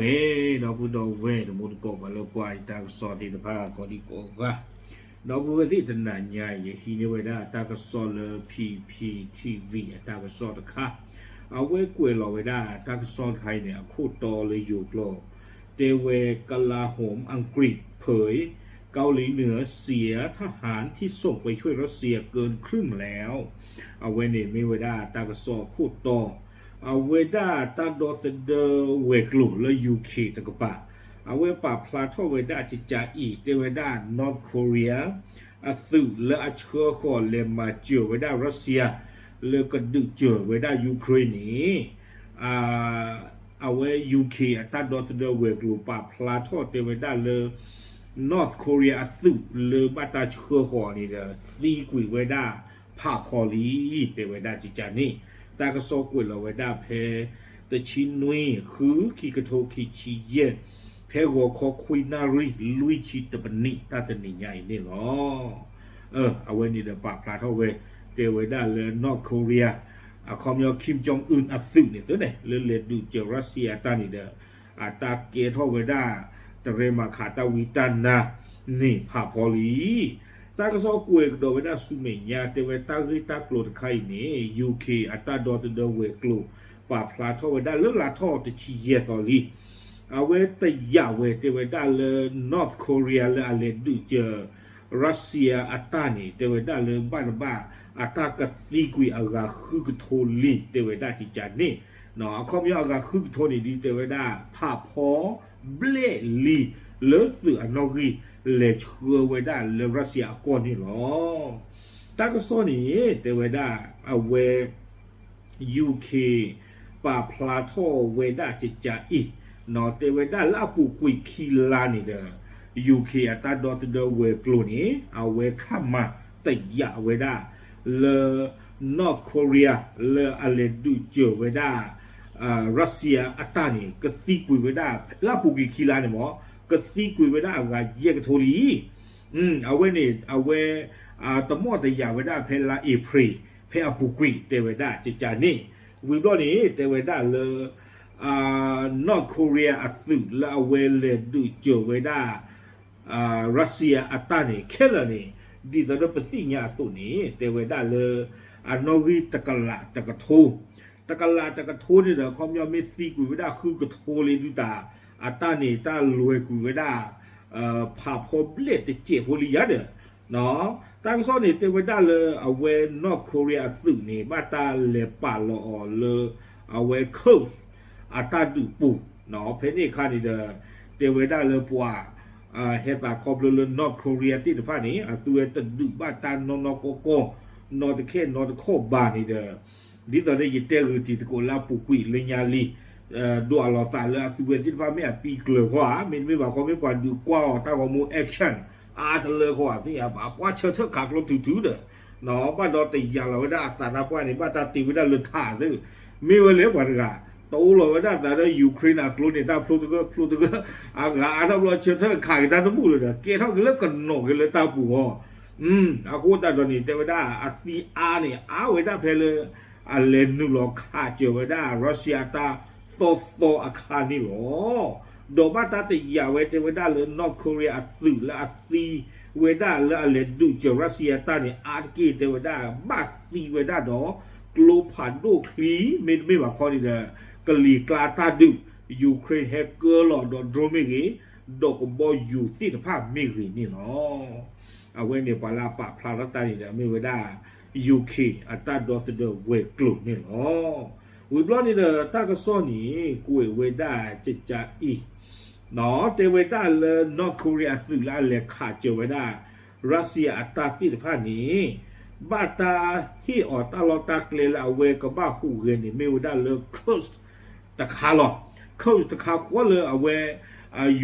ဝဲ ဒီပုၢ်ဒီဝဲၢ်တံၤသကိး ပှၤလၢကွၢ်ယတၢ်ကစီၣ်သ့ၣ်တဖၣ်ကိးဒံကိးဂၤ, ဒီပုၢ်ဝဲၢ်သ့ၣ်တနၤညါအံၤ ယဟံးန့ၢ်ဝဲဒၣ်တၢ်ကစီၣ်လၢ P P T V အတၢ်ကစီၣ်တခါ, အဝဲကွဲးလီၤဝဲဒၣ်တၢ်ကစီၣ်တခါအံၤန့ၣ် အခိၣ်တီလၢယိၤကျိာ်, တဲဝဲ กลาโหมอังกฤษเผย เกาหลีเหนือเสียทหารที่ส่งไปช่วยรัสเซียเกินครึ่งแล้ว အဝဲန့ၣ်မ့ၢ်ဝဲဒၣ်တၢ်ကစီၣ်အခိၣ်တီ, အဝဲဒၣ်တၢ်ဒီသဒၢဝဲၤကျိၤလၢ U K တကပၤ, အဝဲပာ်ဖျါထီၣ်ဝဲဒၣ်ကကးအံၤ တဲဝဲဒၣ် North Korea အသုးလၢအဆှၢဃီၤလဲၤမၤစၢၤဝဲဒၣ် Russia လၢကဒုးစၢၤဝဲဒၣ် Ukraine န့ၣ် အဝဲ U K အတၢ်ဒီသဒၢဝဲၤကျိၤပာ်ဖျါထီၣ်တဲဝဲဒၣ်လၢ North Korea အသုးလၢဘၣ်တၢ်ဆှၢဃီၤန့ၣ်ဒီး သံကွံာ်ဝဲဒၣ်ဖးဖီလံ တဲဝဲဒၣ်ကကးန့ၣ်, တၢ်ကစီၣ်ကွဲးလီၤဝဲဒၣ်ဖဲ တဆံနွံ ဃု ခံကထိခံဆံယဲၢ်, ဖဲဂီၤခီခွံနၣ်ရံၣ်လွံၢ်ဆံတပနံး တၢ်တနံၤညါအံၤန့ၣ်လီၤ. အဝဲန့ၣ်ဒီးပာ်ဖျါထီၣ်ဝဲ တဲဝဲဒၣ်လၢ North Korea အခီပညီ Kim Jong Un အသုးန့ၣ်သ့န့ၣ် လၢလဲၤဒုးစၢၤ Russia အတၢ်န့ၣ်ဒီး အတၢ်ကဲထီၣ်ဝဲဒၣ် တရဲမၤခးတၢ်ဝံတၢ်နါန့ၣ်ဖးဖီလံ. တၢ်ကစီၣ်ကွဲးကဒီးဝဲဒၣ်ဆူမဲာ်ညါ တဲဝဲတၢ်ဂ့ၢ်တၢ်ကျိၤတခါအံၤန့ၣ် U K အတၢ်ဒီသဒၢဝဲၤကျိၤ ပာ်ဖျါထီၣ်ဝဲဒၣ်လၢလါထီၣ်တဆံယဲၢ်သီလံ. အဝဲတယာ်ဝဲတဲဝဲဒၣ်လၢ North Korea လၢအလဲၤဒုးစၢၤ Russia အတၢ်န့ၣ် တဲဝဲဒၣ်လၢဘၣ်တဘၣ် အတၢ်ကသံကွံာ်အဂၤဃုကထိလံ တဲဝဲဒၣ်ကကးန့ၣ်, အခီပညီအဂၤဃုကထိန့ၣ်ဒုးတဲဝဲဒၣ် ဖးဖီဘျဲၣ်လံ လၢသုးအနီၣ်ဂံၢ် လဲၤဆှၢဝဲဒၣ်လၢ Russia အကီၢ်န့ၣ်လီၤ. တၢ်ကစီၣ်န့ၣ် တဲဝဲဒၣ် အဝဲ U K ပာ်ဖျါထီၣ်ဝဲဒၣ်ကကးအံၤ, တဲဝဲဒၣ်လၢအပူၤကွံာ်ခံလါန့ၣ်ဒီး U K အတၢ်ဒီသဒၢဝဲၤကျိၤန့ၣ် အဝဲခးမၤတယာ်ဝဲဒၣ်လၢ North Korea လၢအလဲၤဒုးစၢၤဝဲဒၣ် Russia အတၢ်န့ၣ် ကသံကွံာ်ဝဲဒၣ် လၢအပူၤကွံာ်ခံလါန့ၣ်မ့ၢ် ကသံကွံာ်ဝဲဒၣ်အဂၤယဲၢ်ကထိလံ. အဝဲန့ၣ် အဝဲ တမီၢ်တယာ်ဝဲဒၣ်ဖဲလါအ့ဖြ့ၣ် ဖဲအပူၤကွံာ် တဲဝဲဒၣ်ကကးန့ၣ်, ဝံၤဘျီန့ၣ် တဲဝဲဒၣ်လၢ North Korea အသုးလၢအဝဲလဲၤဒုးစၢၤဝဲဒၣ် Russia အတၢ်န့ၣ် ခဲလၢာ်န့ၣ် ဒ်သိးဒီးပသ့ၣ်ညါအသိးန့ၣ် တဲဝဲဒၣ်လၢ အနီၣ်ဂံၢ်တကလးတကထိ, တကလးတကထိန့ၣ်ဒီး အခီပညီမ့ၢ်သံကွံာ်ဝဲဒၣ်ဃုကထိလံဒုးတၢ် အတၢ်န့ၣ်တၢ်လဲၤကွံာ်ဝဲဒၣ် ဖးဖီဘျဲၣ်တစဲးဖိလံယၤဒီး တၢ်ကစီၣ်န့ၣ် တဲဝဲဒၣ်လၢအဝဲ North Korea အသုးန့ၣ် ဘၣ်တၢ်လဲၤပာ်လီၤအီၤလၢ အဝဲ Kursk အတၢ်ဒုးပူၤ, ဖဲန့ၣ်အခါန့ၣ်ဒီး တဲဝဲဒၣ်လၢပှၤ ဟဲသးခီဖျိလၢ North Korea သ့ၣ်တဖၣ်န့ၣ် အသုဝဲတဒုးဘၣ်တၢ်နီၢ်နီၢ်ကီၢ်ကီၢ် နီတခဲနီတခီၣ်ဘၣ်န့ၣ်ဒီး ဒ်သိးဒီးယတဲဂုာ်တံၤသကိးလၢအပူၤကွံာ်လၢညါလံ ဒွးလီၤသးလၢအသုဝဲသ့ၣ်တဖၣ်မ့ၢ်အပံကျၢၤခီဧါ, မ့တမ့ၢ်ဘၣ်ခီ မ့ၢ်ပှၤဒုးကွၢ်အီၤတၢ်ဂီၤမူ action အါတလၢဃီဧါ, သ့ၣ်ညါဘၣ် ပှၤဆၢထၢၣ်ခးကျိထူထူဒီး ဘၣ်ဒီးတယာ်လီၤဝဲဒၣ်အသးတၢ်ပှၢ်န့ၣ် ဘၣ်တၢ်တ့ဝဲဒၣ်လၢထးသ့ၣ်, မ့ၢ်ဝဲလဲၣ်ပှၤတဂၤ တအိၣ်လီၤဝဲဒၣ်သးဒီး Ukraine အကျိန့ၣ် တၢ်ဖျိတဂၢၢ်ဖျိတဂၢၢ် အဂၤအါထီၣ်ဘျီ ဆၢထၢၣ်ခးက့ၤတၢ်တဘူၣ်လၢၤဒီး ကဲထီၣ်က့ၤလၢကနီၤက့ၤလၢတၢ်ပူၤဃီ အဃိသတးဒီးန့ၣ် တဲဝဲဒၣ်အသံအါန့ၣ် အါဝဲဒၣ်ဖဲလၢ အလဲၤနုာ်လီၤခးစၢၤဝဲဒၣ် Russia အတၢ်သီသီအခါန့ၣ်လီၤ. ဒီးဘၣ်တၢ်တယာ်ဝဲတဲဝဲဒၣ်လၢ North Korea အသုးလၢအသံဝဲဒၣ်လၢအလဲၤဒုးစၢၤ Russia အတၢ်န့ၣ် အါတက့ၢ်တဲဝဲဒၣ် ဘၣ်သံဝဲဒၣ်ဒီး ကျိဖးဒိၣ်ချံ မ့တမ့ၢ်ဘၣ်ခီန့ၣ်ဒီး ကလံၤကျါတၢ်ဒုး Ukraine ဟဲကၢလီၤဒီး drone မ့ၢ်ဂ့ၤ, ဒီးကဘီယူၤသ့ၣ်တဖၣ်မ့ၢ်ဂ့ၤန့ၣ်လီၤ. အဝဲန့ၣ်ပှၤလၢအပာ်ဖျါထီၣ်တၢ်န့ၣ်ဒီး မ့ၢ်ဝဲဒၣ် UK အတၢ်ဒီသဒၢဝဲၤကျိၤန့ၣ်လီၤ. ဝံၤဘျီန့ၣ်ဒီး တၢ်ကစီၣ်န့ၣ် ကွဲးဝဲဒၣ်ကကအံၤ, တဲဝဲဒၣ်လၢ North Korea အသုးလၢအလဲၤခးစၢၤဝဲဒၣ် Russia အတၢ်သ့ၣ်တဖၣ်န့ၣ် ဘၣ်တၢ်ဟ့ၣ်အီၤတၢ်လီၢ်တၢ်ကျဲလၢအဝဲကဘၣ်ဟူးဂဲၤန့ၣ် မ့ၢ်ဝဲဒၣ်လၢ Kursk တခါလီၤ. Kursk တခါဃီလၢအဝဲ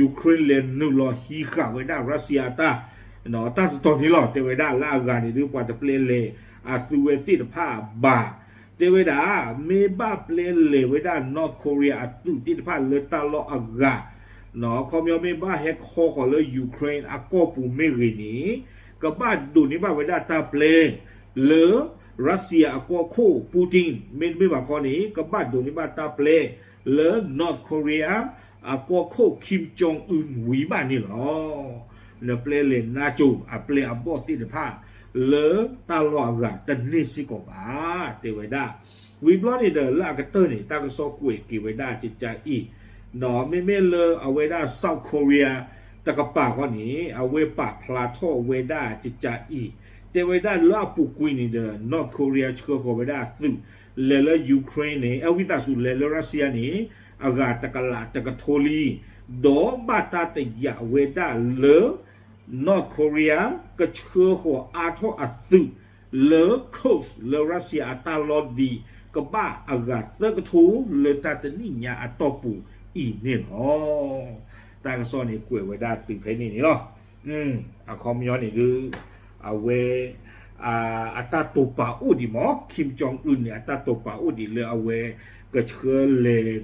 Ukraine လဲၤနုာ်လီၤဟံးဃာ်ဝဲဒၣ် Russia အတၢ် တၢ်တတီၤန့ၣ်လီၤ. တဲဝဲဒၣ်လၢအဂၤန့ၣ်ဒုး ပှၤတပျဲလဲၤအသုဝဲသ့ၣ်တဖၣ်ဘၣ်. တဲဝဲဒၣ် မ့ၢ်ဘၣ်ပျဲလဲၤဝဲဒၣ် North Korea အသုးသ့ၣ်တဖၣ်လၢတၢ်လီၢ်အဂၤ ခီပညီမ့ၢ်ဘၣ်ဟဲခီဃီၤလၢ Ukraine အကီၢ်ပူၤမ့ၢ်ဂ့ၤန့ၣ် ကဘၣ်ဒိးန့ၢ်ဘၣ်ဝဲဒၣ်တၢ်ပျဲ လၢ Russia အကီၢ်ခိၣ် Putin မ့တမ့ၢ်ဘၣ်ခီန့ၣ် ကဘၣ်ဒိးန့ၢ်ဘၣ်တၢ်ပျဲ လၢ North Korea အကီၢ်ခိၣ် Kim Jong Un ဝံၤဘၣ်န့ၣ်လီၤ. နပျဲလဲၤနါစိၤ အပျဲၢ်အဘီၣ်သ့ၣ်တဖၣ် လၢတၢ်လီၢ်အဂၤတန့ၢ်စ့ၢ်ကီးဘၣ် တဲဝဲဒၣ်. ဝံၤဘျီန့ၣ်ဒီး လၢအကတၢၢ်န့ၣ် တၢ်ကစီၣ်ကွဲးက့ၤဝဲဒၣ်ကကါအံၤ, ဒီးမ့မ့ၢ်လၢအဝဲဒၣ် South Korea တကပၤဃီန့ၣ် အဝဲပာ်ဖျါထီၣ်ဝဲဒၣ်ကကါအံၤ, တဲဝဲဒၣ်လၢအပူၤကွံာ်န့ၣ်ဒီး North Korea ဆှၢဃီၤဝဲဒၣ်အသုး လဲၤလၢ Ukraine န့ၣ် အဝံသးစူၤလဲၤလၢ Russia န့ၣ် အဂၤတကလးတကထိလံ, ဒီးဘၣ်တၢ်တယာ်ဝဲဒၣ်လၢ North Korea ကဆှၢဃီၤအါထီၣ်အသုးလၢ Kursk လၢ Russia အတၢ်လီၢ်ဒံး ကဘၣ်အဂၤသၢကထိလၢတၢ်တနံၣ်ညါအတီၢ်ပူၤအံၤန့ၣ်လီၤ. တၢ်ကစီၣ်န့ၣ်ကွဲးဝဲဒၣ်တုၤဖဲန့ၣ်န့ၣ်လီၤ. အခီပညီန့ၣ်ဒုး အဝဲ အတၢ်တိာ်ပာ်အိၣ်ဒံးမး Kim Jong Un န့ၣ် အတၢ်တိာ်ပာ်အိၣ်ဒံးလၢအဝဲ ကဆှၢလဲၤ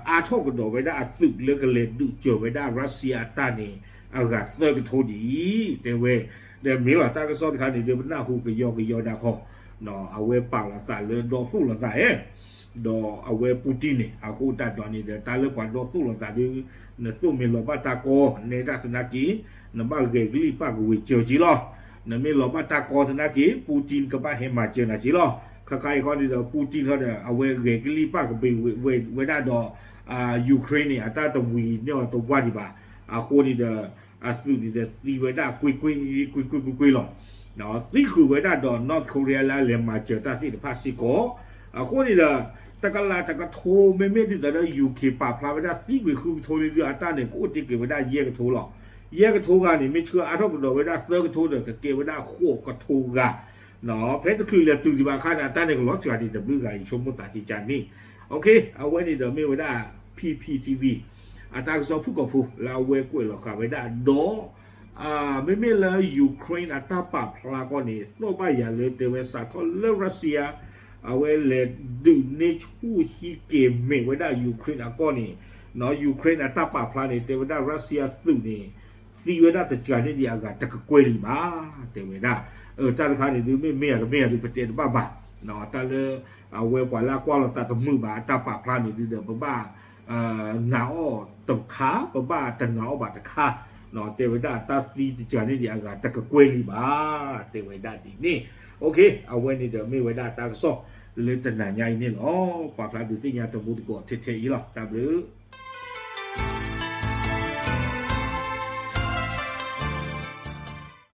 အါထီၣ်ကဒီးဝဲဒၣ်အသုးလၢကလဲၤဒုးစၢၤဝဲဒၣ် Russia အတၢ်န့ၣ် အဂၤသၢကထိဒံး တဲဝဲ. ဒီးမ့ၢ်လီၤတၢ်ကစီၣ်တခါန့ၣ်ဒီး ပနၢ်ဟူကယီကယီဒၣ်ခီ, အဝဲပာ်လီၤသးလၢဒီသိၣ်လိာ်သးဧဲ ဒီးအဝဲ Putin န့ၣ် အဃိသတးဒီးန့ၣ်ဒီး တၢ်လၢပှၤဒီသိၣ်လိာ်သးဒီး နသိၣ်မ့ၢ်လီၤဘၣ်တၢ်ကီ နဲဒၣ်သနာ်က့ နဘၣ်ဂဲၤကလံၣ်ပၣ်ကဝ့ၤစၢၤက့လီၤ. နမ့ၢ်လီၤဘၣ်တၢ်ကီသနာ်က့ Putin ကဘၣ်ဟဲမၤစၢၤနၤက့လီၤ. ခါခါအံၤခီန့ၣ်ဒီး Putin ခီဒီး အဝဲဂဲၤကလံၣ်ပၣ်ကဝ့ၤဝဲဒၣ်ဒီး Ukraine န့ၣ် အတၢ်တဝံၤန့ၢ်အီၤတဝါဒံးဘၣ်. အဃိန့ၣ်ဒီး အသုးန့ၣ်ဒီးသံဝဲဒၣ်ကွ့ၢ်ကွ့ၢ်ကွ့ၢ်ကွ့ၢ်ကွ့ၢ်လီၤ. သံဃုာ်ဝဲဒၣ်ဒီး North Korea လၢအလဲၤမၤစၢၤတၢ်သ့ၣ်တဖၣ်စ့ၢ်ကီး. အဃိန့ၣ်ဒီး တကလးတကထိ မ့မ့ၢ်ဒ်သိးဒီး UK ပာ်ဖျါဝဲဒၣ်သံကွံာ်ဃုကထိလံဒီး အတၢ်န့ၣ် ကအိၣ်တ့ၢ်က့ၤဝဲဒၣ်ယဲၢ်ကထိလီၤ. ယဲၢ်ကထိဂၤန့ၣ် မ့ၢ်ဆှၢအါထီၣ်ကဒီးဝဲဒၣ်သၢကထိဒီး ကကဲဝဲဒၣ်ဃိးကထိဂၤ ဖဲတချုးလဲၤတုၤဒံးဘၣ်အခါန့ၣ် အတၢ်န့ၣ်ကလီၤစှၤဒံးတဘျုးဂၤအံၤ ဆိကမိၣ်သးတကးန့ၣ်. အဝဲန့ၣ်ဒီးမ့ၢ်ဝဲဒၣ် P P T V အတၢ်ကစီၣ်ဖုၣ်ကိာ်ဖိ လၢအဝဲကွဲးလီၤဃာ်ဝဲဒၣ်ဒီး မ့မ့ၢ်လၢ Ukraine အတၢ်ပာ်ဖျါခီန့ၣ် သီၣ်ဘၣ်ယၤလၢတဲဝဲစးထီၣ်လၢ Russia အဝဲလဲၤဒုးန့ၢ်ဆူၣ်ဟံးက့ၤမဲာ်ဝဲဒၣ် Ukraine အကီၢ်န့ၣ် Ukraine အတၢ်ပာ်ဖျါန့ၣ် တဲဝဲဒၣ် Russia သုးန့ၣ် သံဝဲဒၣ်တစှၤန့ၢ်ဒံးအဂၤတကကွဲၢ်လံဘၣ် တဲဝဲဒၣ်. တၢ်တခါန့ၣ်ဒုး မ့ၢ်မ့ၢ်ဧါတမ့ၢ်ဧါဒုး ပတဲတဘၣ်ဘၣ်. တၢ်လၢ အဝဲပှၤလၢအကွၢ်လိာ်သးတမုာ်ဘၣ် အတၢ်ပာ်ဖျါန့ၣ်ဒုးဒီး ပဘၣ် နာ်အီၤတခါ ပဘၣ်တနာ်အီၤဘၣ်တခါ တဲဝဲဒၣ်တၢ်သံတစှၤန့ၢ်ဒံးအဂၤတကကွဲၢ်လံဘၣ် တဲဝဲဒၣ်ဒ်န့ၣ်. အဝဲန့ၣ်ဒီးမ့ၢ်ဝဲဒၣ်တၢ်ကစီၣ်လၢတနၤညါအံၤန့ၣ်လီၤ. ပာ်ဖျါဒုးသ့ၣ်ညါတမူတကိးထဲထဲအံၤလီၤ. တၢ်ဘျုး